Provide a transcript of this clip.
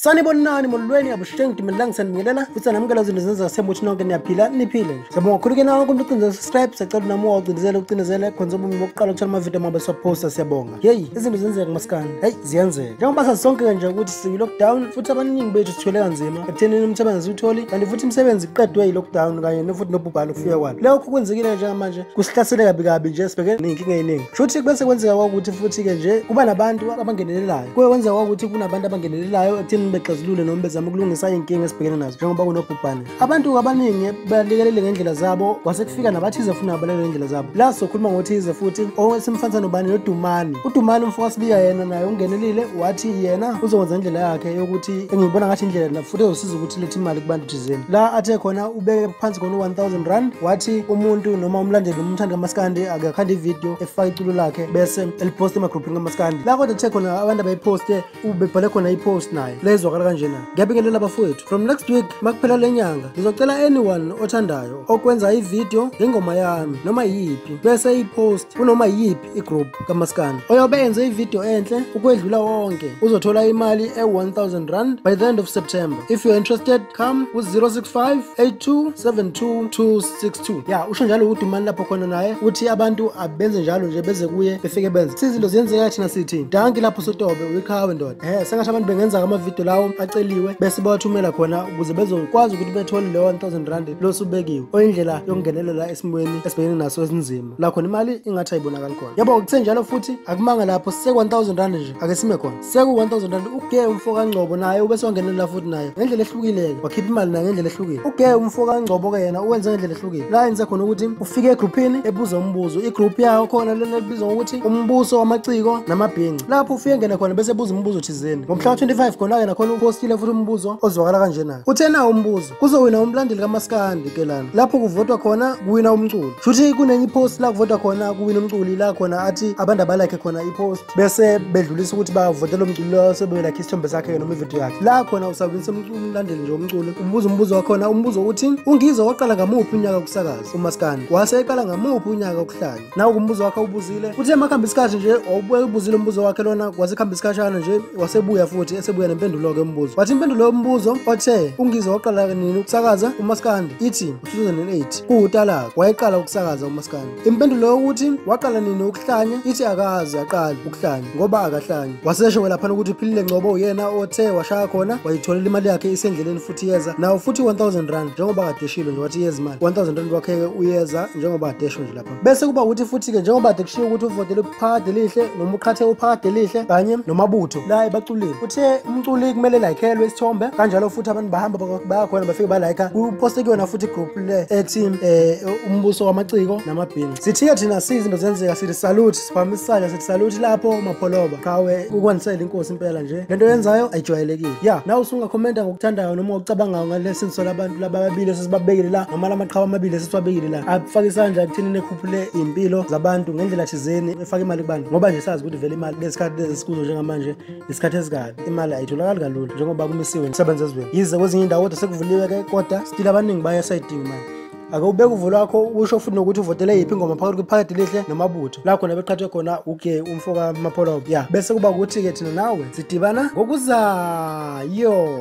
Sanibonani molweni abushenge dimelang sanibingelela futhi namukela izinto zenza sembuthi nonke niyaphila niphile nje. Siyabonga kakhulu ke nawe umuntu ucinezela subscribe, siyacela nami ucinezele ucinezele khonza ubume bokuqala ukuthola ama video mabe siwaposta. Siyabonga. Hey, izinto zenzeka kumaskandi. Hey, ziyenzeka. Njengoba sazi sonke nje ukuthi siyi lockdown futhi abaningi bethu sithwele kanzima ekuthenini umsebenzi siwutholi, kanti futhi imisebenzi iqedwe yi lockdown kanye futhi nobhubhane ukufika kwalo. Lokho kwenzekile njengamanje kusihlasele kabi kabi nje, sibheke neyinkinga eziningi. Futhi bese kwenzeka ukuthi futhi ke nje kuba nabantu abangenelelayo. Kuye kwenzeka ukuthi kunabantu abangenelelayo ekutheni bexazulule noma bezama ukulungisa iy'nkinga esibhekene nazo njengoba kunobhubhane. Abantu abaningi balekelele ngendlela zabo, kwase kufika nabathize futhi nabalekele ngendlela zabo. La sokhuluma ngothize futhi owesimfanisa nobani noDumani. UDumani umfoka Sibiya yena naye ungenelile wathi yena uzokwenza indlela yakhe yokuthi engiyibona ngathi indlela futhi ezosiza ukuthi lethe imali kubantu thizeni. La athe khona ubeke phansi khona u-1000 rand, wathi umuntu noma umlandeli umthandi kamaskandi akakhanda ividiyo efaka iculo lakhe bese eliposte emagruphini kamaskandi. La kodwa athe khona abantu abayiposte ubebhale khona ipost naye lezwakala kanjena. Ngiyabingelela bafowethu, from next week makuphela lenyanga ngizocela anyone othandayo okwenza ivideo ngengoma yami noma yiphi bese ipost kunoma yiphi igroup kamaskandi, oyobe enze ivideo enhle ukwedlula wonke uzothola imali e-1000 rand by the end of September. If you're interested, come ku 065 82 72 262. Ya usho njalo uDumani lapho khona naye uthi abantu abenze njalo nje beze kuye befike benze. Sizinto ziyenzeka thina sithi danki lapho sotobe uyiqhawe ndoda. Sengathi abantu bengenza ama video lawo aceliwe bese bawathumela khona ukuze bezokwazi ukuthi bethole leyo 1000 rand losubekiwe, oyindlela yokungenelela esimweni esibhekene naso esinzima la khona imali ingathi ayibonakali khona. Yabo kuthe njalo futhi akumanga lapho seku 1000 rand nje ake sime khona seku 1000 rand. Uge umfo kaNgcobo naye ubese wangenelela futhi naye ngendlela ehlukile, wakhipha imali naye ngendlela ehlukile. Uge umfo kaNgcobo ke yena uwenze ngendlela ehlukile la yenze khona ukuthi ufike egrouphini ebuza umbuzo, igroup yawo khona lena ebizwa ngokuthi umbuso wamaciko namabhinci. Lapho ufike ngene khona bese ebuza umbuzo thizeni ngomhla 25 khona ke nakhona upostile futhi umbuzo ozwakala kanjena. Uthe na umbuzo kuzowina umlandeli kaMaskandi ke lana lapho kuvotwa khona kuwina umculo. Futhi kunenye ipost la kuvotwa khona kuwina umculi la khona athi abantu abalike khona ipost bese bedlulisa ukuthi bavotela umculo lo sebelike isithombe sakhe noma ivideo yakhe. La khona usawinisa umlandeli nje umculo umbuzo umbuzo wakhona umbuzo uthi uNgizwe waqala ngamuphi unyaka ukusakaza uMaskandi, wase eqala ngamuphi unyaka ukuhlanya. Nawo umbuzo wakhe ubuzile uthe makhamba isikhathi nje ubuzile umbuzo wakhe lona kwase khamba isikhashana nje wasebuya futhi esebuya nempendulo ke umbuzo. Wathi impendulo yombuzo othe uNgizwe waqala nini ukusakaza uMaskandi ithi 2008 kuwutalaka wayeqala ukusakaza uMaskandi. Impendulo yokuthi waqala nini ukuhlanya ithi akaze aqala ukuhlanya ngoba akahlanya. Wasesho lapha ukuthi uPhilile Ngcobo uyena othe washaya khona wayitholela imali yakhe isendleleni futhi yeza nawo futhi 1000 rand njengoba kade eshilo nje wathi yeza imali 1000 rand wakhe uyeza njengoba kade esho nje lapha. Bese kuba ukuthi futhi ke njengoba kade kushiwo ukuthi uvotele uPhakade Lihle noma uqhathe uPhakade Lihle kanye noMabutho la ebaculile, uthe umculi kumele layikhelwe isithombe kanjalo futhi abantu bahamba bayakhona bafike balayikha kuposte kuyona futhi igroup le ethi umbuso wamaciko namabhinci. Sithiye thina sizinto zenzeka sithi salute, siphamisana sithi salute lapho Mapholoba qhawe ukwandisela inkosi impela nje lento yenzayo ayijwayelekile. Ya nawe usungakhomenta ngokuthandayo noma ngokucabangayo ngalesi labantu laba ababili esibabekile la noma lamaqhawe amabili esibabekile la afaka isandla ekutheni nekhuphule impilo zabantu ngendlela thizeni efaka imali kubantu, ngoba nje sazi ukuthi vele imali lesikhathi lesikuzo njengamanje isikhathi esikabi imali ayitholakali kalula njengoba kumisiwe imisebenzi ezweni. Yize kwezinye indawo kodwa sekuvuliwe ke kodwa still abaningi bayasayidinga imali. Ake ubeke uvo lwakho usho futhi nokuthi uvotele yiphi ingoma phakathi kwePhakade Lihle noMabutho la khona beqhathwe khona uge umfo kaMapholoba. Ya bese kuba ukuthi ke thina nawe sidibana ngokuzayo.